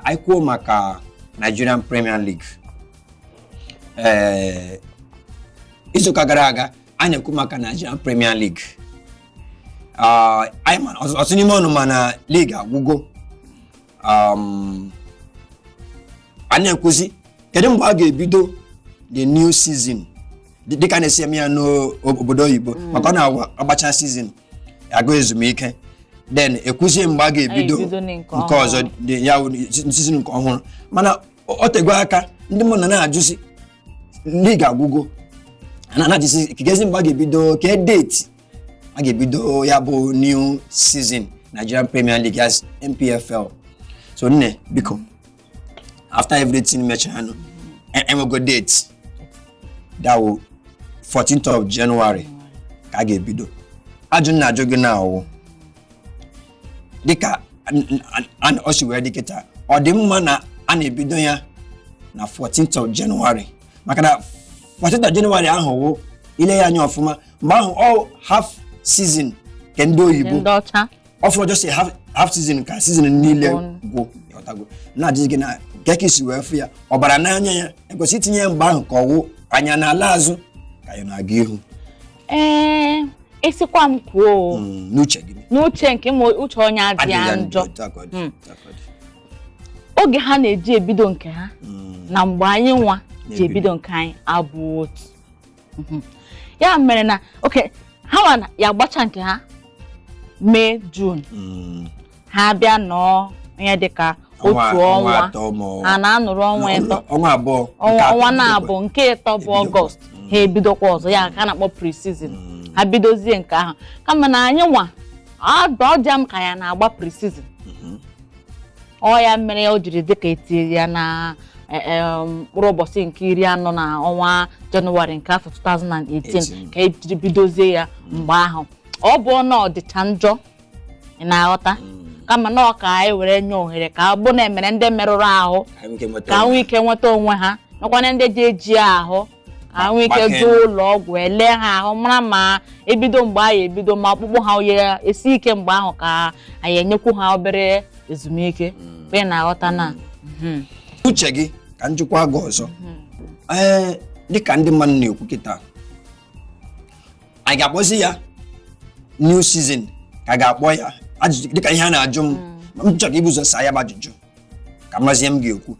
Anyị kwuo maka Nigerian Premier League. Ee, izuụka gara aga anyị na-ekwu maka Nigerian Premier League. Anyị ma ọtụtụ n'ime ọnụ, mana league agwụgo. Anyị na-ekwuzi kedu mgbe a ga-ebido the new season, dịka na-esi eme ya n'obodo oyibo, maka ọ na-agbacha season, agụ ezumike, then ekwuzie mgbe a ga-ebido ebido nke nke ọzọ dị ya wụ season nke ọhụrụ. Mana ọ tego aka ndị mmadụ na-ajụzi, league agwụgo, a na-ajụzi kegezi mgbe a ga-ebido, ke date a ga-ebido ya bụ new season Nigerian Premier League as NPFL. So nne, biko, after everything mechara nụ, enwego date that wụ 14th of January ka a ga-ebido. Ajụ m na-ajụ gị na awụ dịka ọ si wee dị kịta, ọ dị mma na a na-ebido ya na 14th of January? Maka na 14th of January ahụ wụ ile ya anya ọfụma, mgbe ahụ ọ half season nke ndị oyibo. Ndị ọcha. Ọ fọrọ just a half season ka season niile Gwụ. gwụ. Ịghọtago? Na-ajụzi gị na nke ka isi wee fụ ya, ọ bara n'anya ya ekwesị itinye ya mgbe ahụ, ka ọwụ anya na-ala azụ ka ya na-aga ihu? Ee, esikwa m kwuo o, N'uche gị. N'uche nke m, uche onye adịghị adịghị njọ. otu a ka ọ dị, otu a ka ọ dị. Oge ha na-eji ebido nke ha na mgbe anyị nwa ji na-ebido. Ebido nke anyị abụ otu. Ya mere na oke ha nwa ya agbacha nke ha Mee, June, ha bịa nọọ ihe dịka otu ọnwa ọnwa 3 ma ha na-anọrọ ọnwa 3. Ọnwa 2 nke ọnwa atọ ọnwa ebidokwa. Na-abụ nke ịtọ bụ Ebidokwa. Ọgọst, ha ebidokwa ọzọ, ya ka a na-akpọ pre-season. Ha bidozie nke ahụ, kama na anyị nwa ọ dị m ka ya na-agba pre-season. Ọ ya mere o jiri dịka etinye ya na mkpụrụ ụbọchị nke 40 na ọnwa Jenụwarị nke afọ 2018 18. ka ejiri bidozie ya mgbe ahụ. Ọ bụ na ọ dịcha njọ, ị na-aghọta, kama na ọ ka anyị were nye ohere ka ọ bụ na emere ndị merụrụ ahụ ka anyị nwee ike nweta ka ha nwee ike nweta onwe ha, nakwana ndị ji eji ahụ, ka ha nwee ike gbakee. Jee ụlọ ọgwụ ele ha ahụ, mara ma ebido mgbe anyị ebido, ma ọkpụkpụ ha ya esi ike mgbe ahụ, ka anyị enyekwu ha obere ezumike. Ị na-aghọta na. Uche gị ka njikwa gị ọzọ. Ee, dịka ndị mmadụ na-ekwu kịta, anyị ga-akpọzi ya new season ka a ga-akpọ ya ajụjụ dịka ihe a na-ajụ m, m chọrọ ibu ụzọ saa ya bụ ajụjụ ka m mazie m ga-ekwu.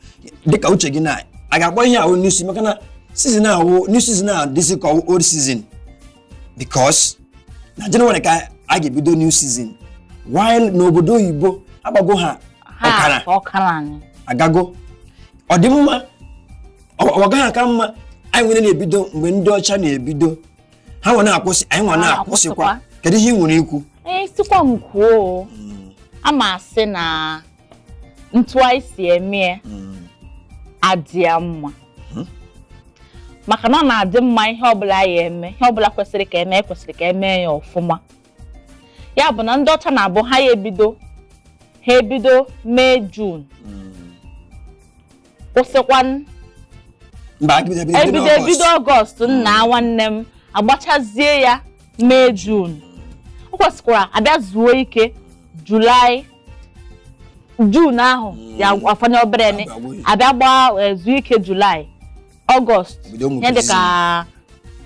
Dịka uche gị na a ga-akpọ ihe ahụ new season, maka na season ahụ, new season a dịzị ka old season, because na January ka a ga-ebido new season, while n'obodo oyibo agbago ha ha ọkara ọkara anyị agago. Ọ dị mma, ọ gaghị aka mma anyị nwere na-ebido mgbe ndị ọcha na-ebido, ha nwa na-akwụsị, anyị nwa ha na-akwụsịkwa? na-akwụsịkwa. Kedu ihe ị nwere ikwu? Ee, sikwa m kwuo, ama asị na ntu anyị si eme ya adị ya mma, maka na ọ na-adị mma ihe ọbụla ya eme, ihe ọbụla kwesịrị ka eme, kwesịrị ka eme ya ọfụma. Ya bụ na ndị ọcha na-abụ ha ya ebido, ha ebido Mee, June, kwụsịkwa. Mba, a ga-ebido ebido n'Ọgọst. Ebido Ọgọst, nna nwanne m, agbachazie ya Mee, June, o kwesịkwara abịa zuo ike Julaị, June ahụ ya afanye obere ni abịa gbaa zuo ike Julaị, Ọgọst, ebido ụmụ ihe dịka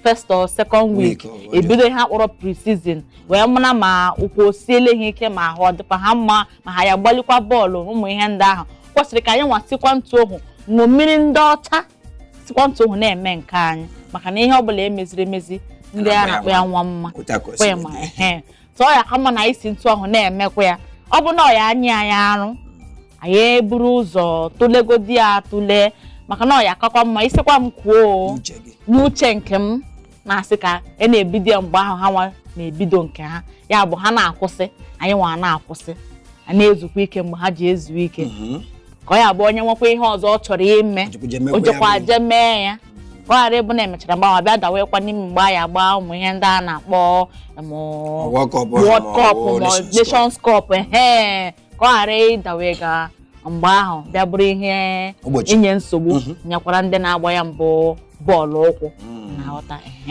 first or second week week, ọ ebido ihe akpọrọ pre-season, wee mara ma ụkwụ osiele ha ike, ma ahụ ọ dịkwa ha mma, ma ha ya gbalikwa bọọlụ. Ụmụ ihe ndị ahụ kwesịrị ka anyị nwasikwa ntụ ohu ṅomiri ndị ọcha, sikwa ntụ ohu na-eme nke anyị, maka na ihe ọbụla emeziri emezi, ndị a na-akpọ ya nwa mma. Otu a ka o si kwe ma dị. Ehe, tụọ ya kama na isi ntụ ahụ na-emekwa ya. Ọ bụ na ọ ya anyị anyị arụ, anyị eburu ụzọ tụlegodi ya atụle, maka na ọ ya akakwa mma. Isikwa m kwuo o, n'uche gị. N'uche nke m, na-asị ka ị na-ebido ya mgbe ahụ ha nwa na-ebido nke ha, ya bụ ha na-akwụsị, anyị nwa na-akwụsị, a na-ezukwa ike mgbe ha ji ezu ike, ka ọ ya bụ onye nwekwa ihe ọzọ ọ chọrọ ime, ojekwa je mekwa o ya jekwa bụ- je mee ya, ka ọ ghara ịbụ na emechara mgbanwe bịa dawekwa n'ime mgbe a ya agba ụmụ ihe ndị a na-akpọ World Cup, World ma ọ Cup bụ ma Nations Cup. Nations Cup, ehe, ka ọ ghara ịdawe ga mgbe ahụ bịa bụrụ ihe ụbọchị inye nsogbu nyekwara ndị na-agba ya mbụ bọọlụ ụkwụ, na-aghọta, ehe.